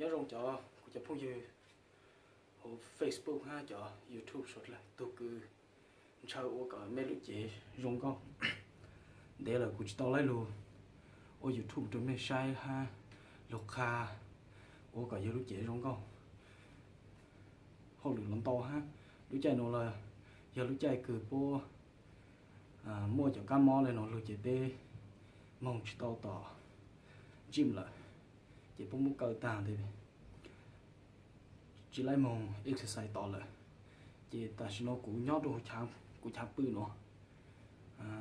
Nyob zoo cov kuv cov phooj ywg hauv Facebook hab cov YouTube sawv dlawg, tug kws ntshaw ua kom mej lub cev zoo nkauj. Ntev lawm kuv tsis tau laij lug ua YouTube rua mej saib hab lug qha ua kom yawg lub cev zoo nkauj. Hauj lwm los ntau hab, lub caij nuav los yog lub caij kws puab muaj cov kab mob le nuav lug ces peb moog tsis tau tom gym lawm, ces puab muab kaw tag tes tsis laij moog exercise tod lawm. Ces tam sim no kuv nyob rua kuv chav pw nuav,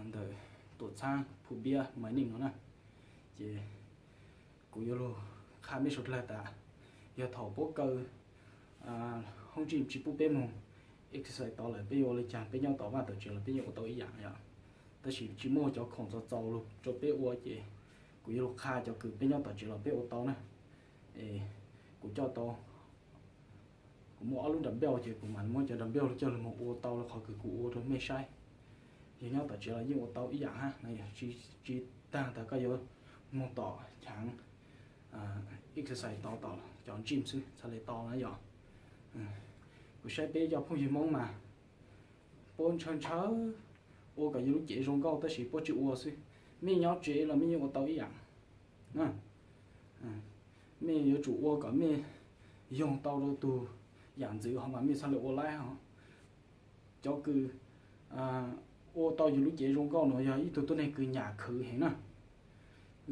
ntawm Tuam Txhaab, Phu Npiab, Maiv Neej nuav na. Ces kuv yuav lug qha mej suav dlawg tas, yog thaum puab kaw hoob gym tsis pub peb moog exercise tod lawm peb yuav ua le caag? Peb nyob tom vaj tom tsev los peb yeej ua tau ib yaam yom. Tab sis tsis muaj cov khoom txaus txaus lug rua peb ua ces kuv yuav lug qha cov kws peb nyob tom tsev los peb ua tau na. Es kuv coj tau, kuv muaj ob lub dumbbell ces kuv mam muab cov dumbbell coj lug moog ua tau le qhov kws kuv ua rua mej saib. Yog nyob tom tsev los yeej ua tau ib yaam hab, tsis taag tas koj yuav moog tom chav exercise tod, tom cov gym xwb txhad le tau na yom. Kuv saib peb cov phooj ywg Moob mas puab ntshaw ntshaw ua kom yawg lub cev zoo nkauj tab sis puab tsis ua xwb. Mej nyob tsev los mej yeej ua tau ib yaam. Mej yuav tsum ua kom mej yoog tau rua tug yaam ntxwv hov mas mej txhad le ua laib hov. Cov kws ua tau yawg lub cev zoo nkauj nuav yog ib tug tuab neeg kws nyam khwv heev na,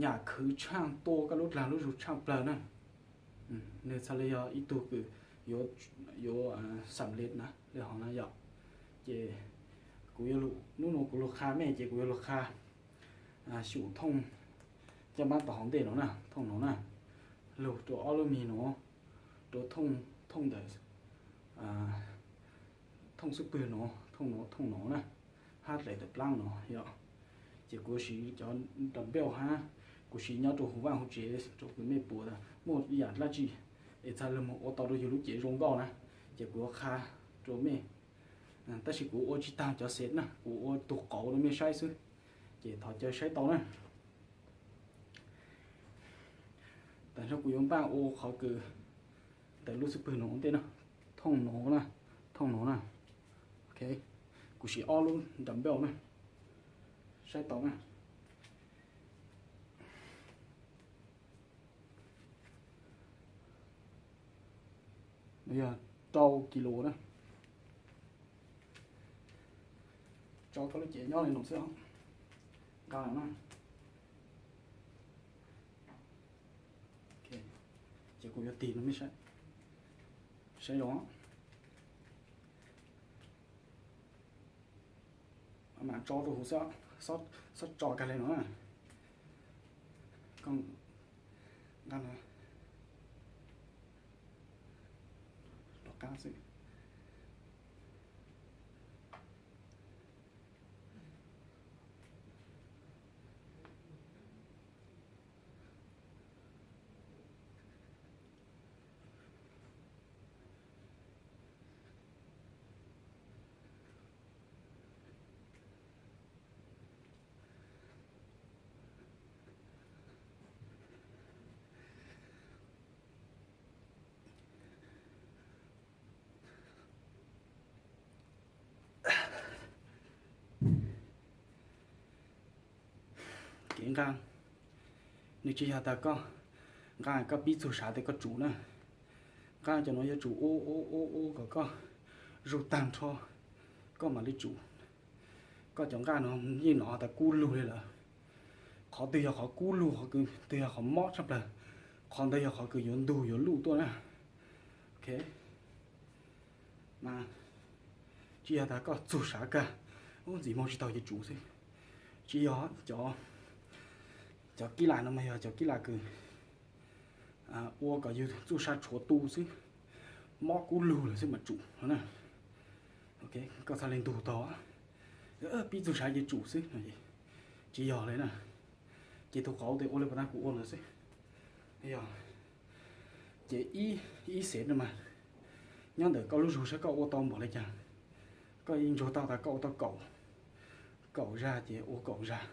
nyam khwv tshaaj tua koj lub dlaag lub zug tshaaj plawg na. Nwg txhad le yog ib tug kws yuav xam lej na le hov na yom. Ces kuv yuav lug, nub nuav kuv lug qha mej ces kuv yuav lug qha xyum thooj caj npaab tom hauv ntej nuav na, thooj nuav na, lug rua ob lub mis nuav, rua thooj, thooj ntawm, thooj xub pwg nuav, thooj nuav, thooj nuav na, hab dlaim tawm plaab nuav yom. Ces kuv siv cov dumbbell hab kuv siv nyob rua huv vaaj huv tsev rua kws mej puas tas muaj ib yaam dlaab tsi es txhad le moog ua tau rua yawg lub cev zoo nkauj na, ces kuv yuav qha rua mej. Tab sis kuv ua tsis taag cov set na, kuv ua tug qauv rua mej saib xwb, ces thov caw saib tau na. Tam sim no kuv yuav npaj ua qhov kws ntawm lub xub pwg nuav ua ntej na, thooj nuav na, thooj nuav na. Ok, kuv siv ob lub dumbbell na, saib tau na. Nuav yog rau kis lus na. Tso koj lub cev nyob le nuav xwb os. Nqa na. Ces kuv yuav tig no mej saib, saib zoo. Mam tso rau huv xwb, xob tso kag le no na. Koj nqa no rov qab xwb. Kev nqaa, nws tsis yog tas koj nqaa koj pib txug sav tes koj tsum na. Nqaa cov nuav yuav tsum ua ua ua ua kom koj zug taag nrho koj mam li tsum. Koj cov nqaa no yeej nov tas kub lug li lawm. Qhov twg yog qhov kub lug, qhov twg yog qhov mob tshaj plawg, qhov ntawd yog qhov kws yuav ntug yuav luj tuaj na. Ok, mas tsis yog tas koj txug sav kag, ub, ntxim moog tsis taug yuav tsum xwb. Tsis yog, cov kib lam no mas yog cov kib lam kws ua kom yug txuj sa tshuav tu xwb, mob kub lug lawm xwb mas tsum no na. Ok, koj txhaj le ntug tau, pib txug sav ces tsum xwb, tsis yog li na. Ces tug qauv tes ua li puas tag kuv ua ntawd xwb. Yog, ces ib xev no mas nyob ntawm koj lub zug saib koj ua tau npaum li cas, koj yeej ntsuag tau tas koj ua tau kaum, kaum zag ces ua kaum zag,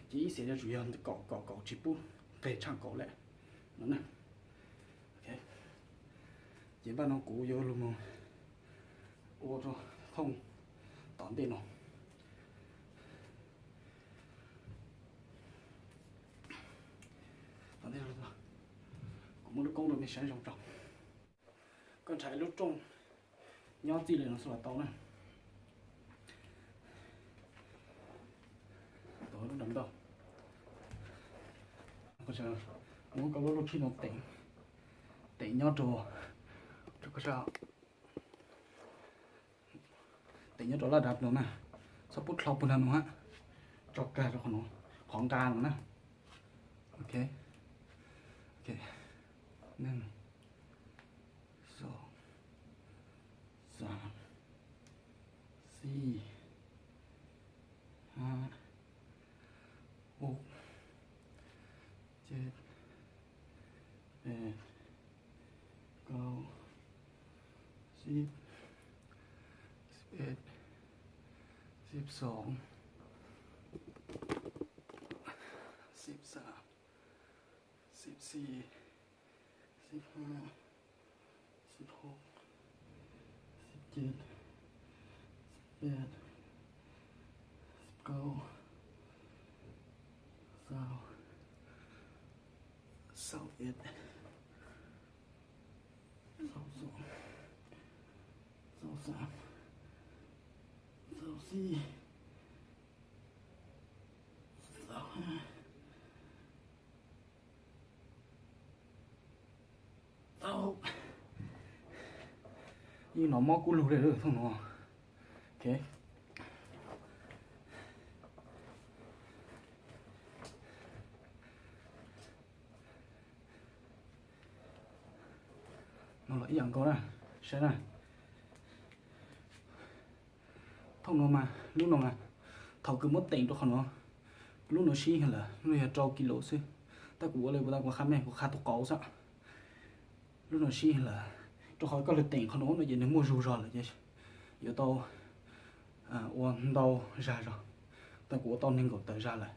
ces ib xev no tsum yog kaum kaum kaum tsis pub qeg tshaj kaum lawm no na. Ces npaj no kuv yuav los ua rau thooj tom ntej no. Tom ntej no, kuv muab lub koob rau mej saib zoo tso. Koj nrhais lub rooj nyob txij li no xwb los tau na. Tau lub dam ntau. Muab koj lub lub tshib no teem, teem nyob rau, teem nyob rau laj dav no na, txhob pub dlhau puag nram no hab, tso kag rau qhov no, qhov nqa no na. Ok, ok, nees, xoo, xaam, xib, hab, ub, ceb, peb, kaub, xib, xib eb, xib xoo, xib xaam, xib xib, xib hab, xib hub, xib ceb, xib peb, xib kaub, xaus, xaus ib, xaus xoo, xaus xaam, xaus xib, xaus hab, xaus. Yeej hnov mob kub lug li thooj no. Ok, no los ib yam nkaus na, saib na. Thooj no mas lub no mas thaum kws muab teem rau qhov no, lub no sib lawm, lub no yog rau kis lus xwb. Tab kuv ua li kuv tab kuv qha mej, kuv qha tus qauv xwb. Lub no sib lawm, rau qhov koj lug teem qhov no no ces nws muaj zug zog lawm ces yuav tau ua ntau zag zog. Tab kuv ua tau nees nkaum tawm zag lawm.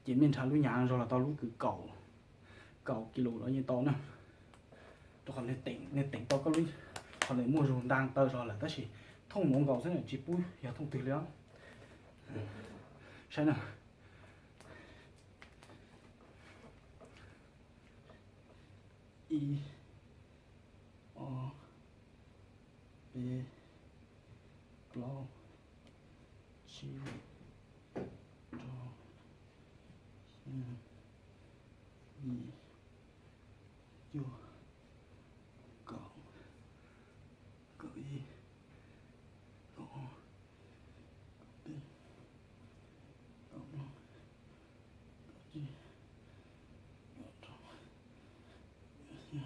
Ces mej nrhav lub nyav zog los tau lub kws kaum, kaum kis lus los yeej tau na. Rau qhov nws teem tau koj lub, qhov nws muaj zug nta taw zog lawm tab sis thooj nuav nkaus xwb na, tsis pub yog thooj twg li os. Saib na. Ib, ob, peb, plaub, tsib, rau, xya, yim, cuaj, kaum, kaum ib, kaum ob, kaum peb, kaum plaub, kaum tsib, kaum rau, kaum xya, kaum yim, kaum cuaj, kaum xya,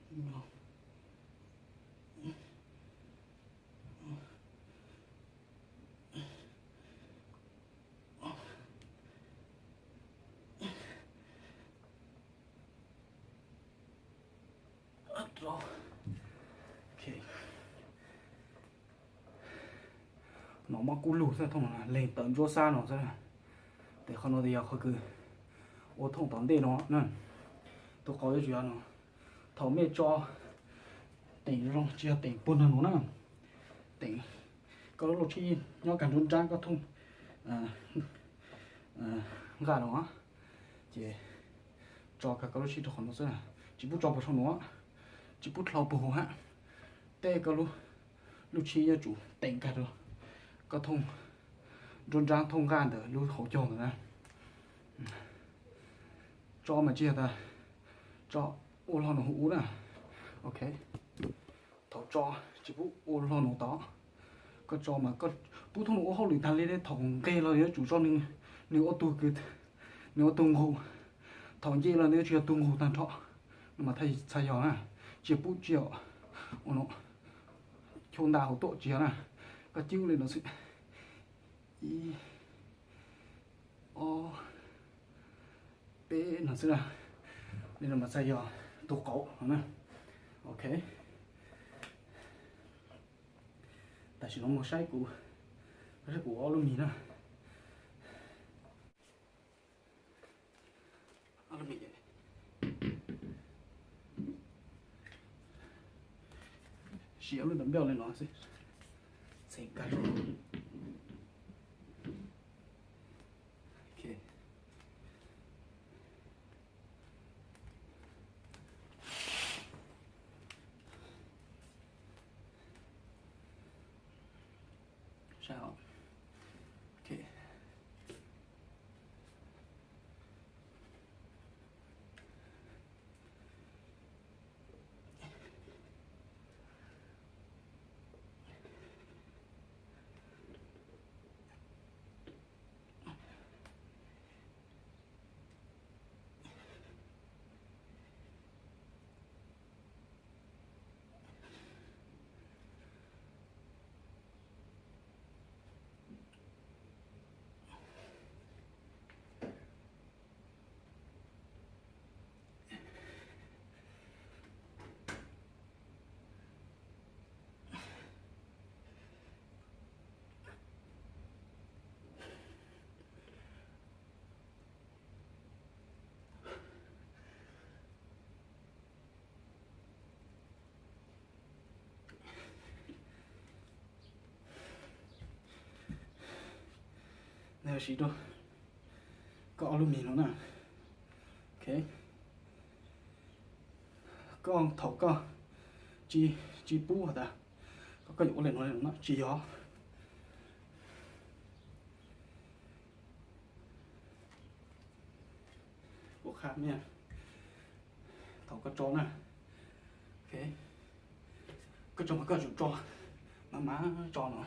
kaum yim, kaum cuaj, kaum cuaj. Hnov mob kub lug xwb, thooj no leeg tawm ntsuab xab no xwb. Tes qhov no tes yog qhov kws ua thooj tom ntej no na. Tus qauv yuav tsum yog no. Thaum mej tso teem zoo tsis yog teem puag nrag no na. Teem koj lub lub tshib nyob kag nruab nrab koj thooj nqaj no, ces tso kag koj lub tshib rau qhov no xwb, tsis pub tso puag saum no, tsis pub dlhau puag hauv hab. Tej koj lub tshib yuav tsum teem kag rau koj thooj nruab nrab thooj nqaj ntawm lub hauv caug ntawd na. Tso mas tsis yog tas tso ua hlo no hauv ub na. Ok, thaum tso tsis pub ua hlo no tod. Koj tso mas koj pub thooj no ua hauj lwm tag li, thaum nqeg los yuav tsum tso nws ua tug kws, nws ua tug nqug. Thaum nce los nws yuav tsum yog tug nqug tag nrho. No mas txhaj yog na, tsis pub tsis yog ua no, chau nta hauv tuaj tsis yog na. Koj cwb li no xwb. Ib, ob, peb no xwb na. Li no mas txhaj yog tug qauv no na. Ok, tam sim no mus saib kuv, saib kuv ob lub mis na. Ob lub mis Tsis yuav lub ntawm npej li no xwb. Txheem kag. Ok. Saib os. Ok. Siv rau koj ob lub mis no na. Ok. Koj thaum koj tsis, tsis pub has tas koj yuav ua li no no tsis yog. Ua qha mia, thaum koj tso na, koj tso mas koj tsum tso, mas mas tso no.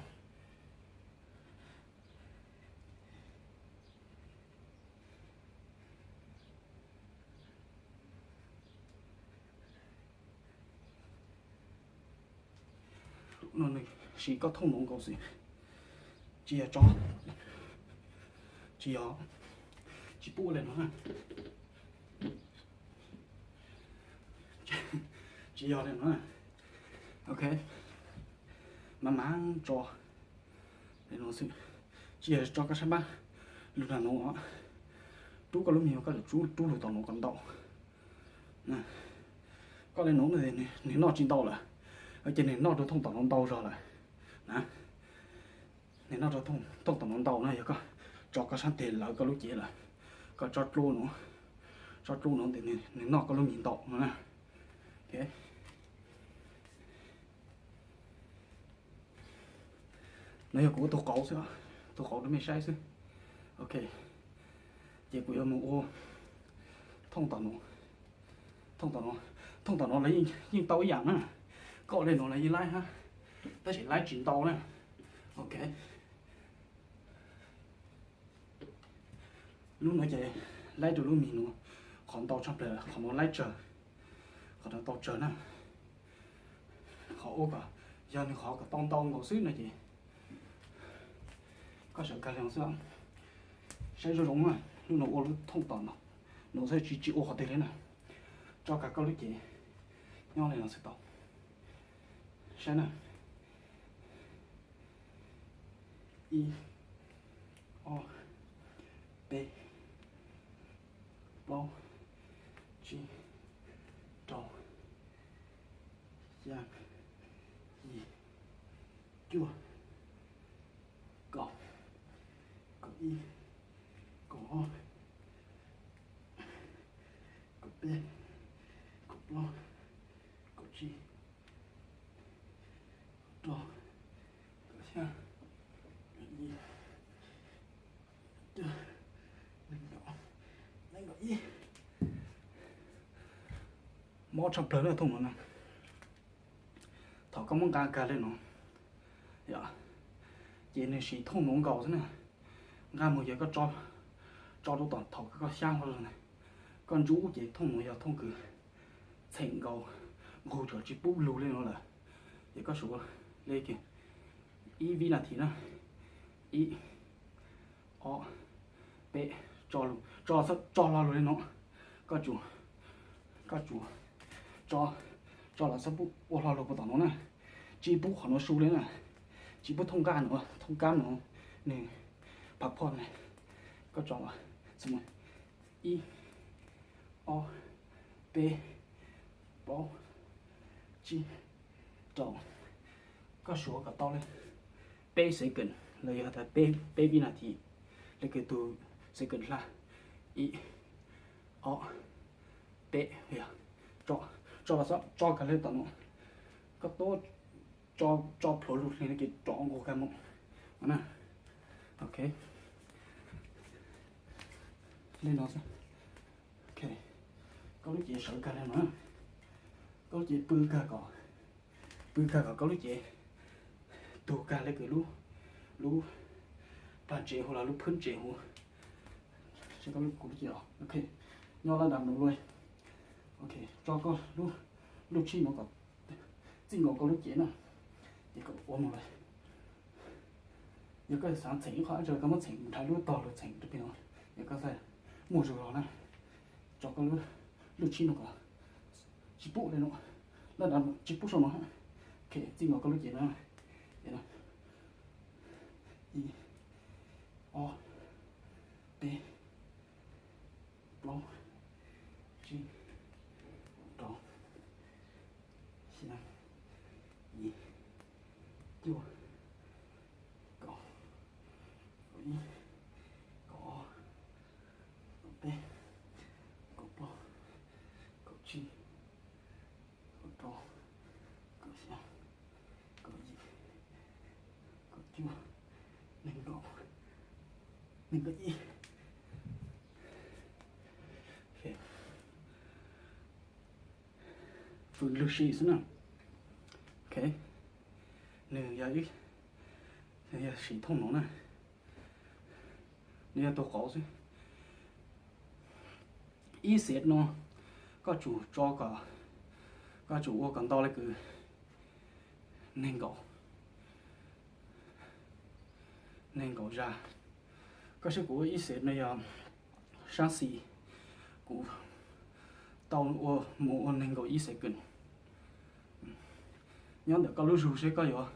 No nws siv koj thooj nuav nkaus xwb, tsis yog tso, tsis yog, tsis pub ua li no na. Tsis yog li no na. Ok, mas mas tso li no xwb, tsis yog tso koj sab npab lug nag nuav. Rub koj lub mis koj tsum rub lug tom nuav kom ntau. Koj li nuav nwg noj tsis ntau lawm, ces nwg noj rau thooj tom nuav ntau zog lawm na. Nwg noj rau thooj tom nuav ntau na, yog koj tso koj sab teg lawv koj lub cev lawm, koj tso dlua nuav, tso dlua nuav tes nwg noj koj lub mis ntau no na. No yog kuv ua tug qauv xwb, tug qauv rau mej saib xwb. Ok, ces kuv yuav mus ua thooj tom nuav, thooj tom nuav, thooj tom nuav los yeej tau ib yam na. Koj ua li nuav los yeej laib hab, tab sis laib tsis ntau na. Ok, lub nuav ces laib rau lub mis nuav, qhov ntau tshaj plaws qhov nuav laib tsawg, qhov nuav tau tsawg na. Qhov ua kom, yog nwg qhov kom tau ntau nkaus xwb no ces koj sawv kag li no xwb. Saib zoo zoo na, lub nuav ua lub thooj tom no, nuav txhaj tsis, tsis ua qhov twg li na. Tso kag koj lub cev nyob li no xwb tau. Saib na, ib, ob, peb, plaub, tsib, rau, xya, yim, cuaj, kaum, kaum ib, kaum ob, kaum peb, kaum plaub, kaum tsib, kaum rau, kaum xya, kaum yim, mob tshaj plawg na thooj nuav na. Thaum koj muab nqa kag li no, ces nwg siv thooj nuav nkaus xwb na. Nqa mus ces koj tso rau tom thaum koj xyab hlo, koj ntsub ces thooj nuav yog thooj kws txheem nkaus, nqug tsis pub lug li no lawm. Ces koj suav li ib vib nas this na, ib, ob, peb, tso, tso hlo lug li no. Koj tsum, koj tsum tso los txhob pub ua hlo lug puas tom nuav na. Tsis pub qhov nuav su li na, tsis pub thooj nqaj nuav, thooj kab nuav, nwg phav phoj na. Koj tso los, ib, ob, peb, plaub, tsib, rau, Koj suav kom tau li peb second los yog tas peb, peb vib nas this, li kws tus second hla. Ib, ob, peb, yog, tso, tso los tso kag li tom no. Koj tuab tso, tso plhuav lug li no ces rov nqug kag mus na. Ok, li no xwb. Ok, koj lub cev sawv kag li no na. Koj lub cev pw kag kom, pw kag kom koj lub cev tug kag li kws lub, lub plag tsev huv los lub phwb tsev huv. Seb koj lub, kuv lub cev, ok, nyob lab dam no lub. Ok, tso koj lub, lub tshib no kom txij nkaus koj lub cev na, ces koj ua mus lawm. Yog koj xav txheem ib qho dab tsi koj muab txheem mus dhau lub tog lug txheem rau pem no, yog koj xav muaj zug los na. Tso koj lub, lub tshib no kom tsis pub li no, lab dam tsis pub saum no. Ok, txij nkaus koj lub cev na, ib, ob, peb, plaub, tsib, rau, xya, yim, cuaj, kaum, kaum ib, kaum ob, kaum peb, kaum plaub, kaum tsib, kaum rau, kaum xya, kaum yim, kaum cuaj, nees nkaum, nees nkaum ib. Fwm lug sim xwb na. Ok, nws yog ib, nws yog sim thooj no na, nws yog tug qauv xwb. Ib set no koj tsum tso kom, koj tsum ua kom ntau li kws nees nkaum, nees nkaum zag. Koj saib kuv ib set no yog sab xis, kuv tau ua mus ua nees nkaum ib second. Nyob ntawm koj lub zug seb koj yuav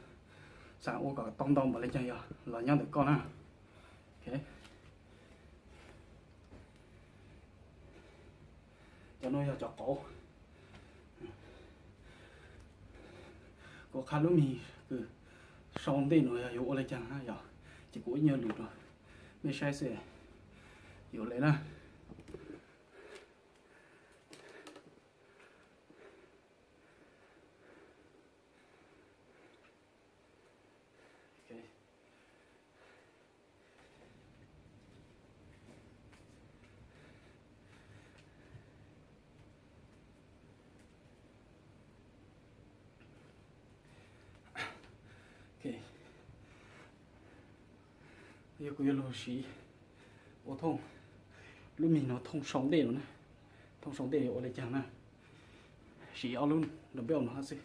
xav ua kom tau ntau npaum li cas yog los nyob ntawm koj na. Ok, cov no yog cov qauv. Kuv qha lub mis kws sau ntej no yog yuav ua li cas na yog, ces kuv ib nyuag lus rau mej saib xwb, yuav le na. Yog kuv yuav lug siv ua thooj, lub mis no thooj sau ntej no na, thooj sau ntej yuav ua li cas na, siv ob lub dumbbell no hab xwb.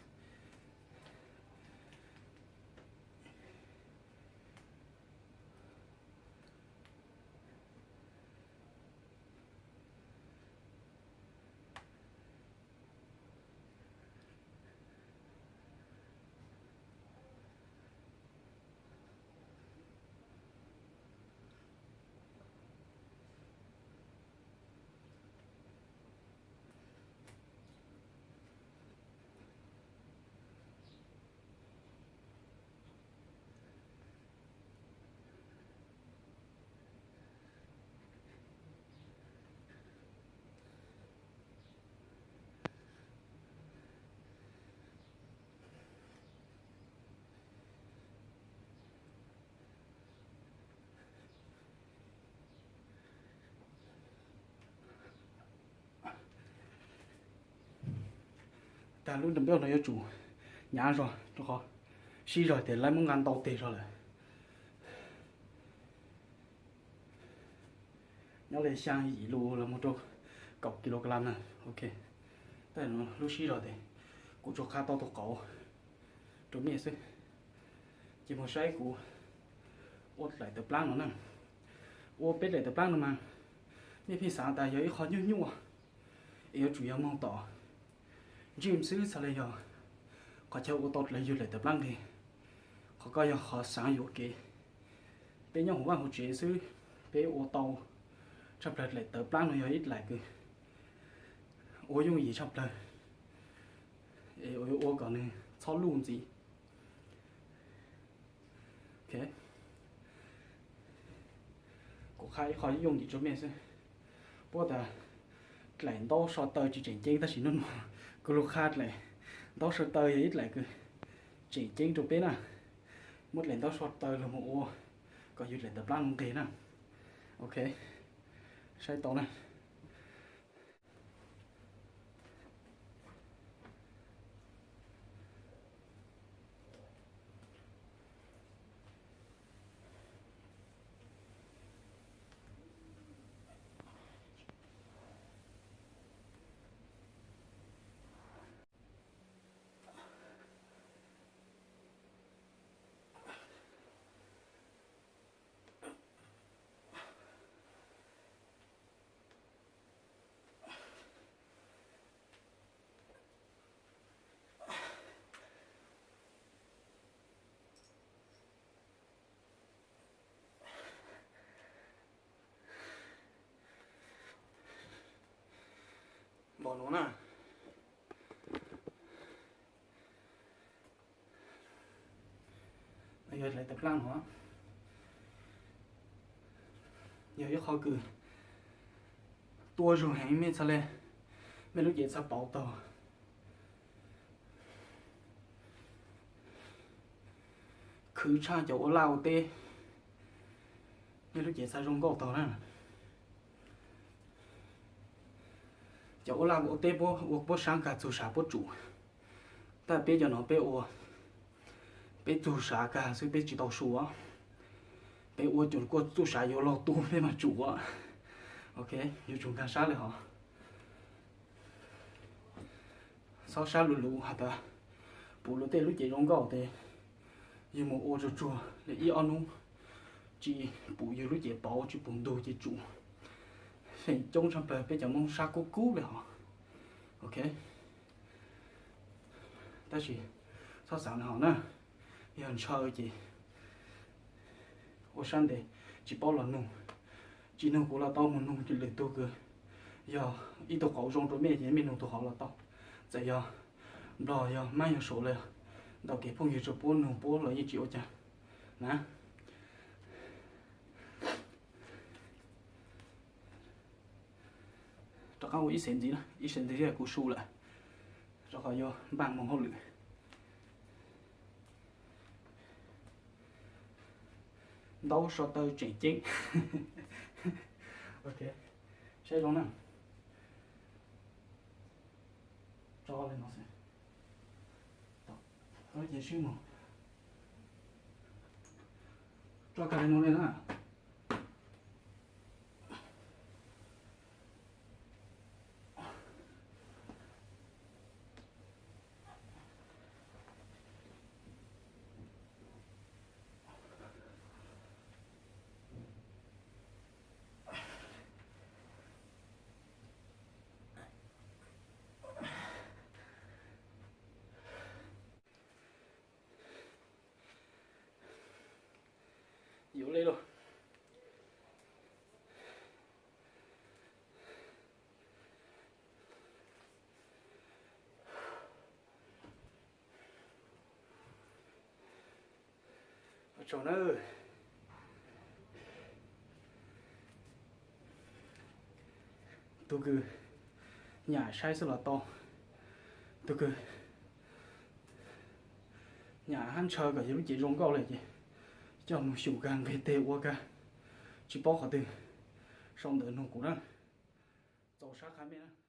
Tag lub dumbbell no yuav tsum hnyav zog rau qhov sib zog tias lawv muab nqa ntau teg zog lawm. Nyob li xyaa yim lus los mus rau kaum kilogram na. Ok, tab lub sib zog tes kuv tsuas qha tau tus qauv rau mej xwb. Ces mus saib kuv ua dlaim tawv plaab no na. Ua peb dlaim tawv plaab no mas mej pheej xaav tas yog ib qho nyuaj nyuaj es yuav tsum yog moog tom gym xwb txhaj le yog qhov chaw ua tau dlaim yug dlaim tawv plaab nqis. Qhov ko yog qhov xaav yuam kev. Peb nyob huv vaaj huv tsev xwb, peb ua tau tshaj plawg dlaim tawv plaab no yog ib dlaim kws ua yooj yim tshaj plawg es ua kom nwg txhob luj ntxiv. Ok, kuv qha ib qho yooj yim rau mej xwb. Puab tas dlaim ntaub so taw tsis tseem ceeb, tab sis hnub no kuv lug qha dlaim ntaub so taw yog ib dlaim kws tseem ceeb rau peb na. Muab dlaim ntaub so taw lug moog ua kom yug dlaim tawv plab nuav nqig na. Ok, saib tau na. Npaum nuav na, yog dlaim tawv plab nuav, yog ib qho kws tuab zug heev, mej txhad le, mej lub cev txhad pauv taug. Khwv tshaj cov ua laj ua teb, mej lub cev txhad zoo nkauj taug na. Cov ua laj ua teb puab ua puab sab kag txug sav puab tsum, tab peb cov no peb ua, peb txug sav kag xwb peb tsis tau su. Peb ua cuag kuj txuj sav yuav luag tu peb mas tsum. Ok, yuav tsum nkag sab le hov. Txhob sab luv luv has tas pum luag tej lub cev zoo nkauj tes yug mus ua tsuag tsuag le ib ob nub tsis pum yug lub cev pauv tsis pum ntug ces tsum. Feem coob tshaj plawg peb cov Moob sab kub kub le hov. Ok, tab sis txhob xaav le hov na, yog ntshaw ces ua sab ntev tsis paub los nug. Tsis nug kuv los tau, mus nug lwm tug kws yog ib tug qauv zoo rau mej ces mej nug tug hov los tau. Txawm yog Nplog yog Mab yog Suav los ntau kev phooj ywg rau puab nug puab los yeej tsis ua cas na. Rov qab ua ib xees ntxiv, ib xees ntxiv kuv su lawm, rau qhov yuav npaj moog hauj lwm. Ntaub so taw tseem ceeb. Ok, saib zoo na. Tso le no xwb. Ces sib mus tso kag le no le na. Yuav le lauj. Ua tsaug na. Tug kws nyam saib xwb los tau, tug kws nyam hab ntshaw kom yog lub cev zoo nkauj le ces coj mus xyum kag nqeg teg ua kag, tsis paub qhov twg sau ntawv nug kuv na. Txaus sab qha mej na.